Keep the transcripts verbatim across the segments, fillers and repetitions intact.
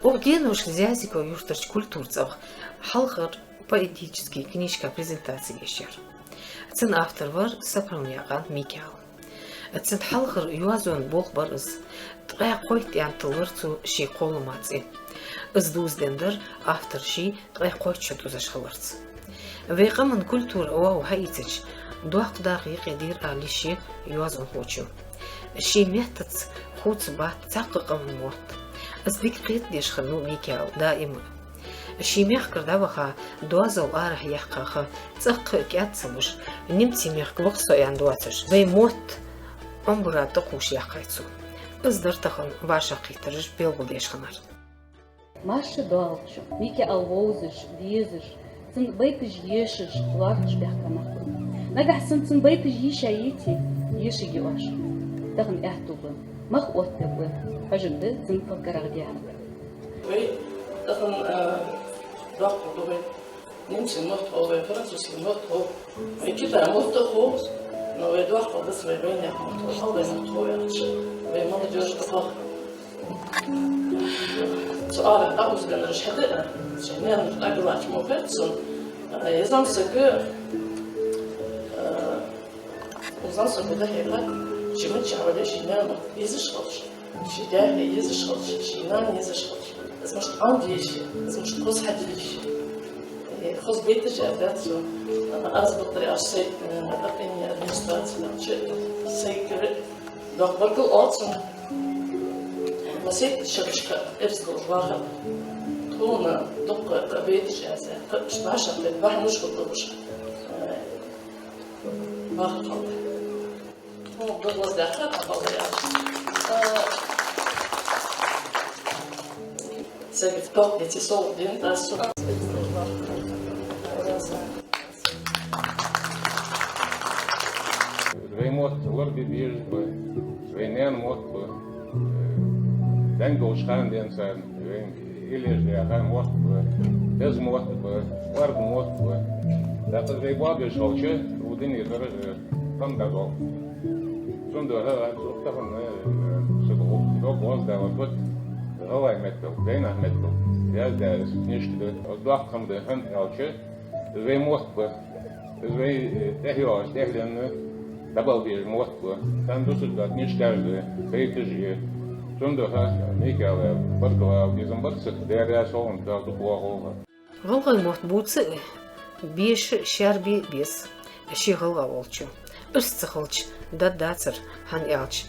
Укх деношка Зязиково-Юртарча культура цӀагӀа хьалхара поэтически книжка презентаци еш яр. Цун автор вар Сапарнаькъан Микаил. Цун хьалхара йоазон болх бар из. Ткъаь кхойтта аьнна тиллар цо ший кхоллама цӀи. Из дувзаденна дар автора ший ткъаь кхойтта шу дузаш хиларца. Вай къаман культура оагӀув хьаийцача, доккха дакъа юкъе дийр ала йиш я йоазонхочун. Ший меттаца хувцабац цхьаккха къаман мотт. Из дика кхетадеш хиннав Микаил даим а. Ший мехкара дӀаваха, доазол арахьа яьккха ха, цӀаккха а кӀаьд ца луш, немций мехка вахсо аьнна доацаш, вай мотт Ӏомабара тӀакхувш яьккхай цо. Из дар тахан вӀашагӀкхетараш белгалдеш хиннар. Маша доалача, Микаил вовзаш, дезаш, цун байташ ешаш, лоархӀаш баьхка нах ба. Нагахьа санна цун байташ йийша йите, ешаргья оаш. Тахан аьттув ба. Мах оттабергба. Хьожаргда цун факкарах дехьа. Вай тахан, а, доккха да вай. Немций мотт хов вай, французский мотт хов вай, китай мотт хов, но вай доккха да вай, вайнаьха мотт хов, хьалвай мотт хов яхача, вай молодёжь тӀакхоачаш. Цу арахьа дӀаувзаденнараш хьадаь, шоай наьна мотт дӀабиллача мо хет сона, а, из зӀамсаг, а, из зӀамсаг дӀахьекха, ший миччахьа вале ший наьна мотт езаш хилча. Ший даь-хьа езаш хилча, ший нана езаш хилча, из мишта Ӏомаде йиш я, из мишта хоза хьаде йиш я. Э, хоза байташ аьлча, аз бакъдар аьлча сай, э, районни администраци аьлча, сай кара доккха баркал оал цунна. Массайтта шерашка эрсдолаш вахар. Тхона дукха кхы байташ аьлча, кхы ши башха бахьанаш хургдолаш. Э, вахар хилда. Вай мотт лорабе безаш ба, вай наьна мотт ба, э, зӀамига долча хана денз царна вайна иллеш даьха мотт ба, деза мотт ба, кӀоарга мотт ба. ТӀаккха вай боабеш хилча, укх дунен тӀара, э, къам дӀадоал. Цудухьа аз тахан, э, са дог гӀоздалар ба гӀалгӀай меттал, дайнах меттал яздаь из книжка да. Аз доккха хӀама да, хӀана аьлча, из вай мотт ба, из вай, э, тӀехьайоагӀаш, тӀехьленна дӀабала безаш мотт ба. Царна дусаргда книжкаш да, байташ я. Цудухьа Микаила баркал ала безам бар са, Даьла раьза хилва, Дала дукха воахалва. ГӀалгӀай мотт бувца а, беша а шаьрбе а беза ший гӀалгӀа волчо. Из ца хилча даргдацар, хӀана аьлча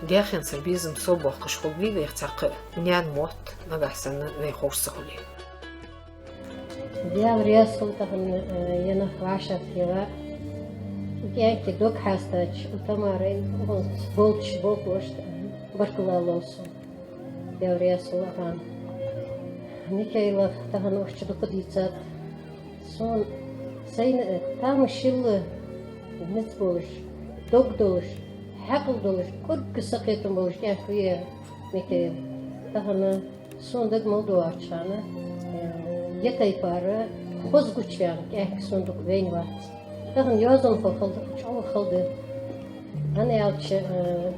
даьхенцара безам совбоаккхаш хургвий вайх цхьаккха а наьна мотт, нагахьа санна вай ховш ца хуле. Даьла раьза хилва тахан, э, ер нах вӀашагӀкхийра. КӀаьнка дог хьастача, Тамарайна, болча болхлошта баркал ала лов сона. Даьла раьза хилва, Микаила тахан оаш дукха дийцад. Сона сайна, э, тамашийна низ болаш, дог долаш, хьаькъал долаш, кӀоарга сакхетам болаш кӀаьнк ва ер Микаил. Тахан сона дага мел доагӀача хана, э, ер тайпара хоза гучаваьнна кӀаьнк сона дукха вайна вац. Тахан йоазонхо хила чӀоагӀа хала да. ХӀана аьлча, э,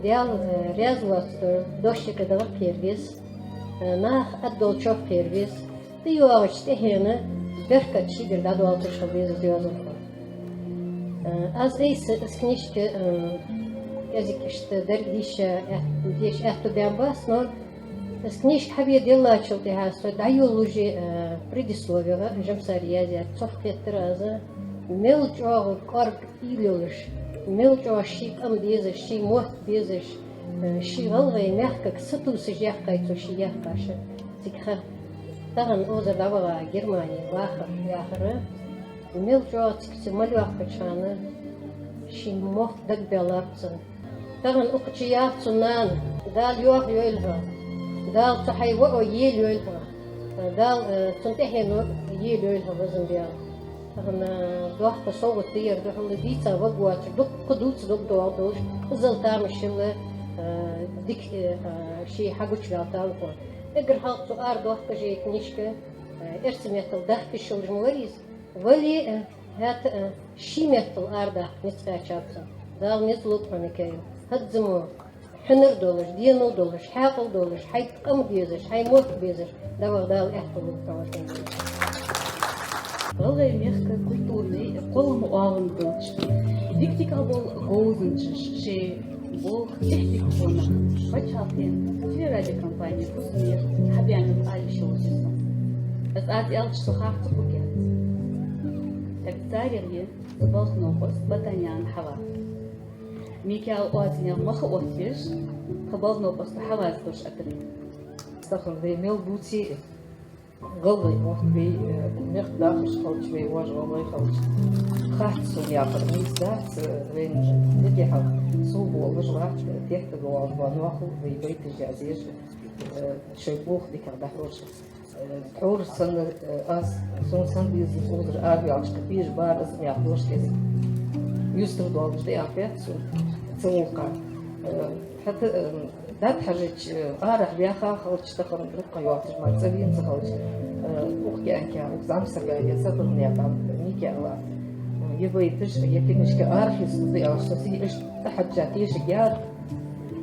Даьла, э, раьза воацаш дош юкъе дагӀа кхера веза, э, наха аргдолчох кхера веза, тӀайоагӀача тӀехьенна беркат шийгара дӀадоалийташ хила веза из йоазонхо. Э, аз айса из книжка, э, кӀезига иштта деррига дийша аьт-, деша аьттув баьннабац, но из книжка хьабе деллачул тӀехьагӀа со дӀайолалуш, э, предисловегӀа Жамсари яздаьр, цох кхийтар аз, мел чӀоагӀа кӀоарга уйла йолаш, мел чӀоагӀа ший къам безаш, ший мотт безаш, э, ший гӀалгӀай мехкага сатувсаш яьккхай цо ший яьккхача цига ха. Тахан укхазара дӀаваха Германе вахар яхар, мел чӀоагӀа цига цо мел йоаккхача хана ший мотт дагабаьлар цун. Тахан укхаза яц цун нана, Дала йоахайойла хьо, Дала цу хьай воӀо елайойла хьо, Дала, э, цун тӀехьено елайойла хьо, везан Даьла. Тахан, э, доккха совгӀат да ер, духьал дийца варгвоацаш, дукха дувца дог доагӀаш долаш, къизал тамашийна, э, дика, э, ший хьагучаваьлар тахан. Эггара хьалха цо арадоаккхаш я книжка, э, эрсий меттала дахкаш йолаш ма вар из. Вале а, хӀаьта а, ший меттала арадаккха низ кхаьчаб цун. Дала низ лулба хьона, Микаил. ХӀанз мо Хьинар долаш, денал долаш, хьаькъал долаш, хьай къам безаш, хьай мотт безаш, дӀаваха Дала аьттув лулда хьо вайна. ГӀалгӀай мехка культурни кхоллама оагӀон долча, дика-дика бола говзанчаш шоай болх тӀехьа дика хьона, паччахьалкхен телерадиокомпани «Хозмер» хьабаьннаб аьнна ховш я со. Аз, аз аьлча, со харц хургьяц. ТӀаккха царех я са балха новкъост Батанаькъан Хьава. Микаил, оаз нах мах оттаеш, тха балха новкъост Хьавас дош атар. Тахан вай мел бувце, гӀалгӀай мотт вай, э, мехка дахаш хилча, вай вож гӀалгӀай хилча, хац сона яхар, нийса дац, э, вайна дикагӀа сов болаш вац, э, тӀехьа тӀа воагӀаш бола нах а вай байташ язъеш, э, шоай болх дикагӀа дӀахьош. Э, тхьовра санна, э, аз, сона санна деза укхазара араваьлча, кхы бийжа бар аз мел дош деза. Юстара долаш да аьнна хет сона цу гӀулакха. Э, хӀаьта, э, дӀахьежача, э, арахьа ваьха хилча, тахан дукха йоацаш мара цӀавена ца хилча, э, укх кӀаьнка, укх зӀамсага, е Сабарнаькъан Микаила, э, е байташ, е книжка арахьа йисте аьлча, со сий иштта хьежжа тешаргьяр,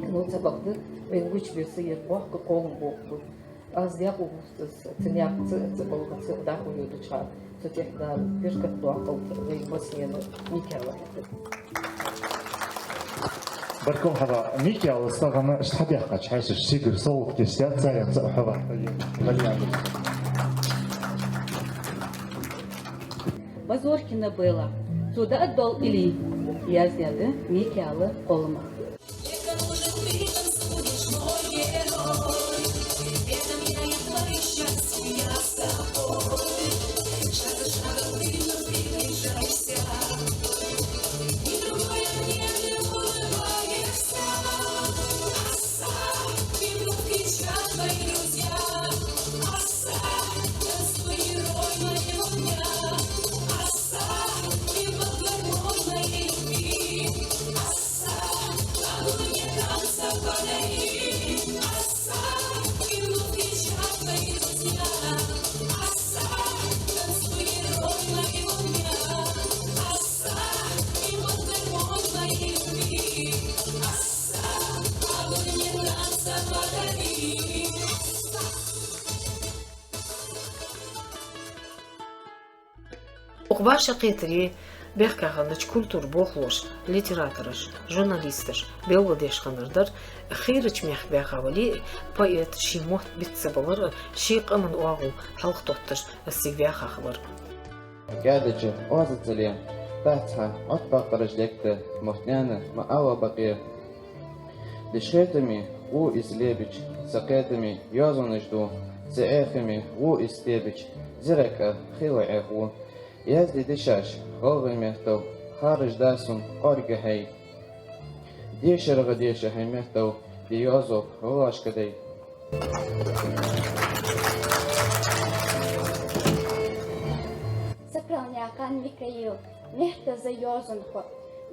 ну, цхьабакъда, вайна гучабе са ер боккха кхоллама болх ба. Аз декъа вувц, цу наькъа, цу, цу балха, цу дӀахо йодача хана, цу тӀехьа Дала беркат доаккхалда вай массанена Микаила. Баркал, Хьава. Микаила сагӀана иштта хьабаьккхача хьаьшаша сигара совгӀат деш дац, царех цаӀ Хьава. Мазоркина Белла. «Цо дӀааддоал илли» яздаьд Микаила кхоллама. Укх вӀашагӀкхетаре бехке хиннача культура болхлоша, литератораша, журналисташа белгалдеш хиннар дар: хийрача мехка ваьха вале а, поэта ший мотт бицца ца балар а, ший къаман оагӀув хьалхатотташ а цига ваьха хилар. КӀаьдача оазаца ле, тӀаьхьа цхьа Ӏоттабаккхараш дегта, мотт-наьна ма Ӏа бакъе. Дешхетаме ва из лебича, са кхетаме йоазонаш ду, са Ӏехаме ва из тебича, зерригаш а хила Ӏеха ва. Язде дешаш гӀалгӀай меттала, харжа да сона кӀоарга хьай. ДешарагӀа деша хьай меттала, де йоазонга гӀалгӀашка дай. Сапралнаькъан Микаил, меттаза йоазонхо.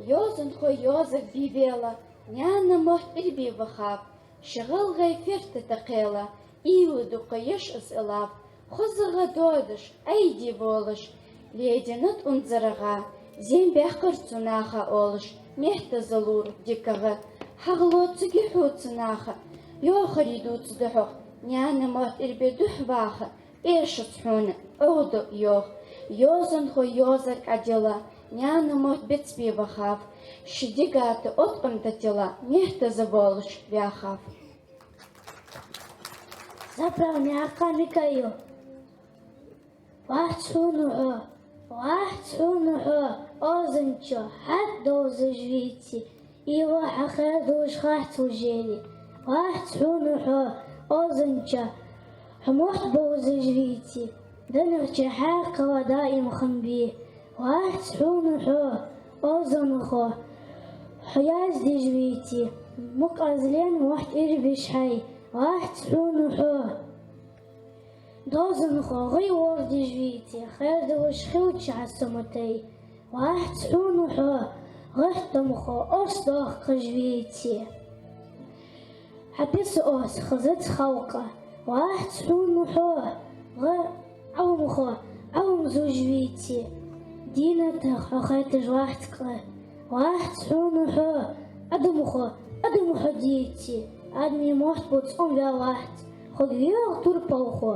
Йоазонхо йоазув бе вела, наьна мотт Ӏирбе вахав, ший гӀалгӀай ферта тӀа кхела, уйла дукха еш из Ӏилав, хозагӀа доадеш, Ӏайде волаш, леденат унзарагӀа, зем баьккхар цу наха, оалаш, меттаза лора дикагӀа. ХьагӀ лоацаргья хьоца наха, йоахарий дувца духьал, наьна мотт Ӏирбе духьа ваха, эшац хьона, ӀодӀо йоах. Йоазонхо йоазув кӀадилла, наьна мотт бицбе вахав, ший дегӀа тӀа откъам тӀатилла, меттаза волаш ваьхав. Сапралнаькъан Микаил. Вац хьона хьо, вац хьона хьо, оазонча, хьатӀадовзаш веце, уйла хьа хер долаш хац, ужели. Вац хьона хьо, оазонча, хьо мотт бовзаш веце, дӀанахча хьаькъал даим хиннабе. Вац хьона хьо, оазонхо, хьо яздеш веце, мукъаза лаьна мотт Ӏирбеш хьай. Вац хьона хьо, доазонхо, гӀайгӀа лорадеш веце, хер долаш хилча хьа со ма тай. Вац хьона хьо, гӀаттамхо, орц доаккхаш веце, хьа песа орц хезац халкъа. Вац хьона хьо, гӀа-, Ӏаламхо, Ӏалам зувш веце, дийнатах хьо хеташ вац кхы. Вац хьона хьо, адамхо, Адам хьо дийце, Адама мотт бу цӀенваьлац, хьога йоагӀа тур палхо.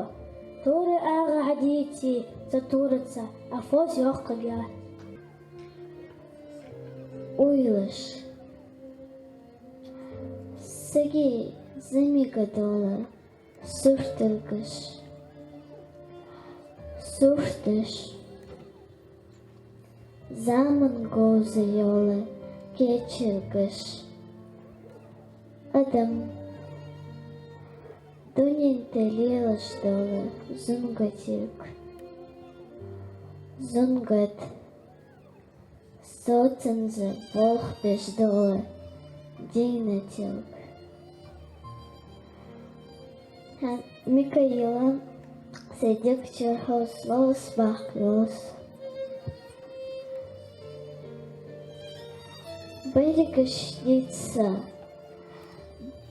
Тура агӀа хьо дийце, цу тураца Ӏа фос йоаккхаргьяц. Уйлаш. Сага зӀамига дола сурталгаш. Сурташ. Заман говза йола кечалгаш. Адам. Дунен тӀа лелаш дола зунгатилг. Зунгат. Соцанза болх беш дола дийнатилг. ХӀа, Микаила, сай дег чура хьо сов баккха йолаш. Берригаш дийца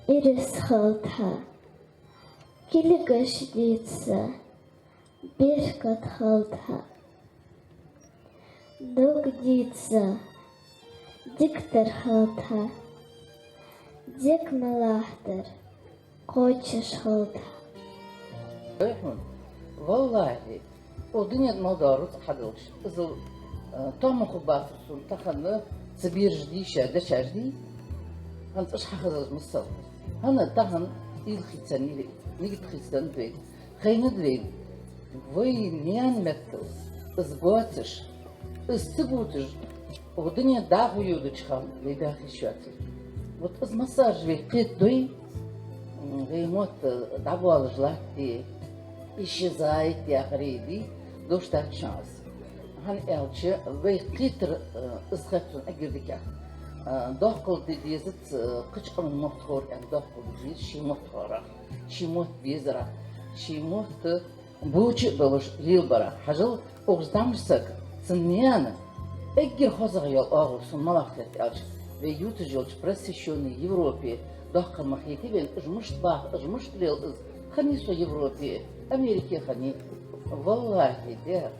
ираз хилда хьа, кулгаш дийца беркат хилда хьа. Дог дийца дикадар хилда хьа, дика мел латтар кхоачаш хилда хьа. Ой хьона, валлахӀи, укх дунен тӀа мел дола рузкъа хьадалча, иззал, э, тоам хургбацар сона тахан цу бераша дийша дешаш дий, хӀанз уж хьахезаш масал. ХӀана тахан уйла хийцандаь, нигат хийцандаь вай, хайнад вайна, вай наьна меттала из гоацаш, из ца бувцаш, укх дунен дӀахо йодача хана вай даха йиш йоацар. Вот из массаж вай кхетадой, м, вай мотт дӀабоалаш латте, исчезает яхаре дий, дош дац шоана из. ХӀана аьлча вай кхетар, э, из хет сона эггара дикагӀа. Э, доккхал де дезац, э, кхыча къаман мотт ховр аьнна, доккхал де деза ший мотт ховрах, ший мотт безарах, ший мотт бувцаш а болаш лелабарах. Хьажал, укхаза тамаш саг, цун наьна, эггара хозагӀа йола оагӀув сона малагӀа хет аьлча, вай юташ йолча просвещённой Европе доккха ма хетий вайна, уж мишта бах, уж мишта лел из, хиннай со Европе, Америке хиннай. ВаллахӀи, дера,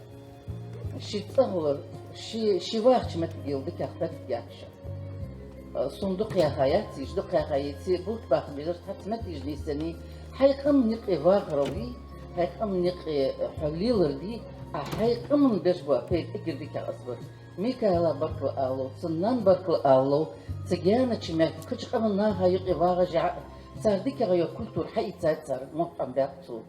ший цӀагӀа вар, ший, ший вахача моттигал дикагӀа хетаргьяц шоана. Сона дукха яьха яц из, дукха яьха яц из, бутт баха безар, цхьацца моттигаш нийсъеннай. Хьай къаман юкъе вахар вий, хьай къаман юкъе хьо лелар дий, Ӏа хьай къаман беш бола пайда эггара дикагӀа из ба. Микаила баркал ала лов, цун нанна баркал ала лов, цу гаьнача метте кхыча къаман наха юкъе вагӀаш а, цар дикагӀа йола культура хьаийцай цар, мотт Ӏомабаьб цо.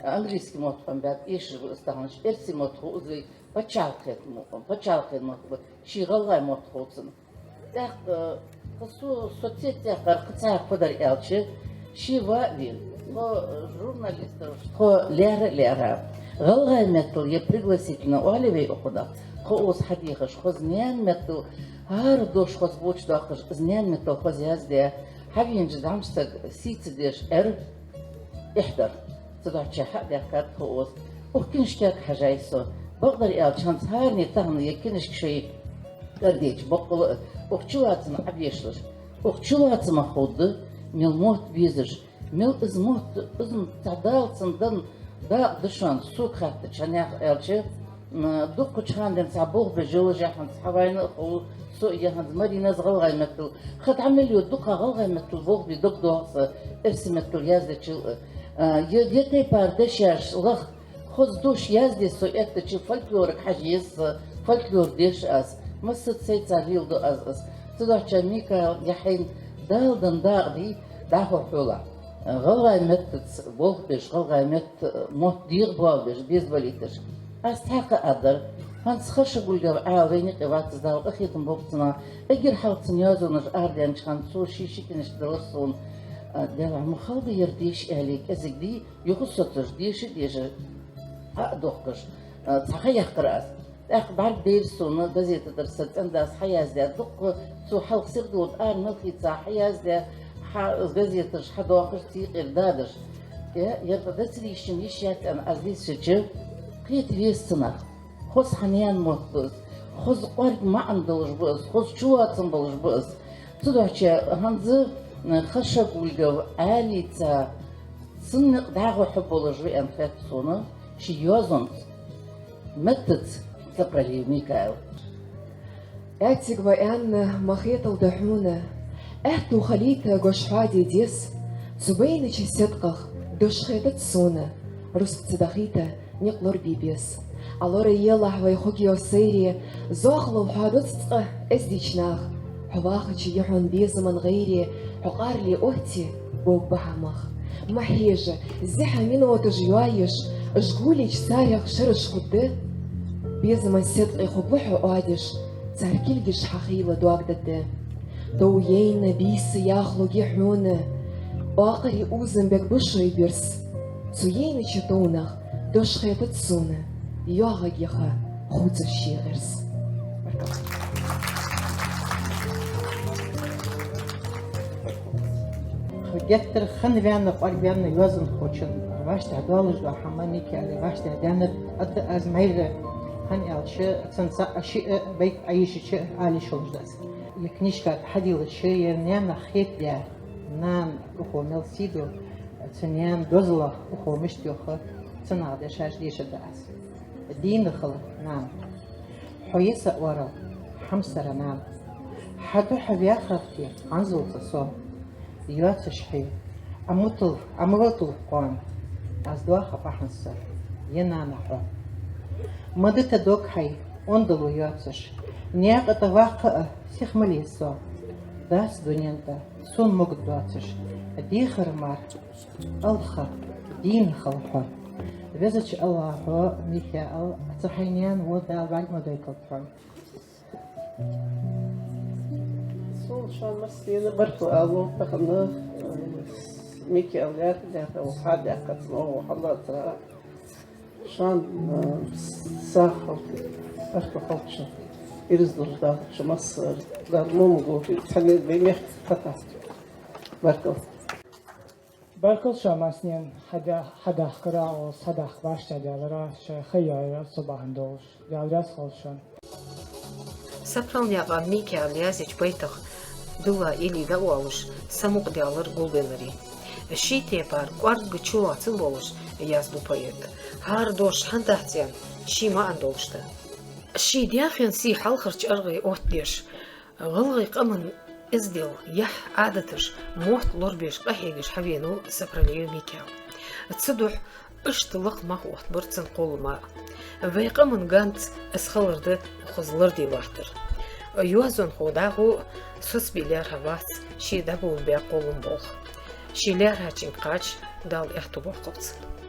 Английски мотт Ӏомабаьб, эшаш ба из тахан, эрсий мотт хов из вай, паччахьалкхен мо-, паччахьалкхен мотт ба, ший гӀалгӀай мотт хов цунна. ТӀаккха, э, тха со-, соцсетях кхы цхьа хӀама дар аьлча, ший ва а вена, тхо, э, журналисташ, тхо лаьрра а лаьрра, гӀалгӀай меттала е пригласительни оалий вай укхунах, тхо укхаза хьадехаш, хоза наьна меттала, хӀара дош хоза боча доаккхаш, из наьна меттала хоза яздаь, хьавенача зӀамсаг сий ца деш эр, эхь дар. Цудухьа хьа а даьхкад тхо укхаза. Укх книжкага хьажай со. Бакъдар аьлча, хӀанз хӀаране тахан ер книжка шоай кӀардеча боккъала а, укх чулоацам Ӏобешалаш, укх чулоацамах ховргда, мел мотт безаш, мел из мотт, из м-, цхьа Дала цунна даь дакъа да шоана, сога хаьттача, хӀана аьлча, м, дуккхача хана денз цхьа болх беш йолаш я хӀанз, хьавайна а хов, со а я хӀанз, Маринас гӀалгӀай меттала. Ха дӀа мел йода дукха гӀалгӀай меттала болх бе дог доагӀа са, эрсий меттала яздечул а. А, е, е тайпара дешаш лаха, хоза дош язде со эттача, фольклорага хьажа еза са, фольклор деша аз. Массаза сайца леладу аз из. Цудухьа, Микаил, е хьайна Дала даь дакъа дий, дӀахо хьола. ГӀалгӀай меттаца болх беш, гӀалгӀай метта, мотт дегӀабоалабеш, безабалийташ. Аз цхьаькха а дар. ХӀанз Хаша Гулгев Ӏаьла вайна юкъе вац из, Дала къахетам болба цунах. Эггара хьалха цун йоазонаш арадаьннача хана цо ший ши книжка далар сона. А, Даьла, ма хала да ер деша аьле, кӀезига дий, юха соцаш, деша а дешаш, Ӏо а дохкаш, а, цхьа ха яьккхар аз. ТӀаккха бӀаргадайра сона газета тӀара са цӀен-дас хьаяздаь, дукха цо хьалха сиха дола ара мел хийца хьаяздаь, хьа газеташ хьадоахаш, цу юкъера дадаш. Е, ер къа дацарийшим йиш яц аьнна аз дийшача, кхета веза цунах. Хоза хьа наьна мотт ба из, хоза кӀоарга маӀан долаш ба из, хоза чулоацам болаш ба из. Цудухьа хӀанз, э, Хаша Гулгев Ӏаьлийца цунна юкъе дӀахо хьо болаш ва аьнна хет сона, ший йоазонца, меттаца Цапролиев Микаил. Эциг ва аьнна ма хеталда хьона, Аьттув хилийта гӀаш хьоаде деза, цу байнача седкъах дош хетац сона, рузкъа ца дахийта никъ лорабе беза. Ӏа лораелахь вай хургйола сайре, зоахалол хьоадоац цкъа эздийча наха. Хьо вахача я хьона безаман гӀайре, хьо къарле отте бовргба хьа мах. Ма хьежа, зехьа миноташ йоаеш, уж гулйича царех шераш хургда. Безаман седкъий хургва хьо Ӏодеш, цар кулгаш хьа хийла доагадергда. Тов яйна бийса яхалургья хьона, оакхарий узам бергба шоай бирса. Цу яйнача товнах дош хетац сона, йоагӀаргья ха хувцаш ший гӀирс. Геттара хинна ваьнна, кӀоарга ваьнна йоазонхочун вӀаштӀехьа доалаш дола хӀама, Микаила вӀаштӀехьа даьннад, атта аз майра, хӀана аьлча, цун цаӀ а шиъ а байт Ӏайшача ала йиш йолаш да аз. Ер книжка хьаделча, ер наьнах хетадаь, нана укхо мел сий ду, цу наьна дозалах укхо мишта йоах, цунах дешаш дешаргда аз. Дийна хила, нана. Хьо я са орал, хьамсара нана. Хьа духьа ваьхаргья хӀанзалца со. Йоацаш хьо, Ӏа мутал, Ӏа мутал кхоана, аз доаха бахьан са, я нана хьо. Ма дита дог хьай, ондало йоацаш, наькъа тӀа ваккха а сиха ма ле со. Дац дунен тӀа сона могаргдоацаш, дехар мара, алха, дийна хила хьо. Везача АллахӀо, Микаил, цу хьай наьна во Дала бӀарг ма дайккхалда хьона. Сона шоана массанена баркал ала лов тахан, э, Микаила лаьрхӀа-лаьрхӀа хьадаьккхача, мо хьаллацара. Шоана, э, сагӀа хилда, баркал хилда шун. Ираз долаш дахача массане Дала мо ма гойта, цхьанне вай мехка кхетар. Баркал. Баркал шоана массанена хьада-, хьадахкара, оалаш хьадахка башха даьлара, шоай ха яьлара со бахьан долаш. Даьла раьза хилва шоана. Сапралнаькъан Микаила язъеча байтах Дулла Илина оалаш самукъадаьлар гулбеннарий. Ший тайпара кӀоарга чулоаца болаш язду поэт. ХӀара дош хӀана дац аьнна, ший маӀан долаш да. Ший даьхен сий хьалхарча аргӀий оттадеш, гӀалгӀай къаман эздел, яхь, Ӏадаташ, мотт лорабеш къахьегаш хьавенав Сапралиев Микаил. Цудухьа иштта лакха мах оттабир цун кхоллама. Вай къаман ганз из хилар да укхаза ларде латтар. Йоазонхо дӀахо соцабе лаьрхӀа вац ше дӀаболабаь кхоллама болх. Ше лаьрхӀачунга кхача Дала аьттув боаккхалба цунна.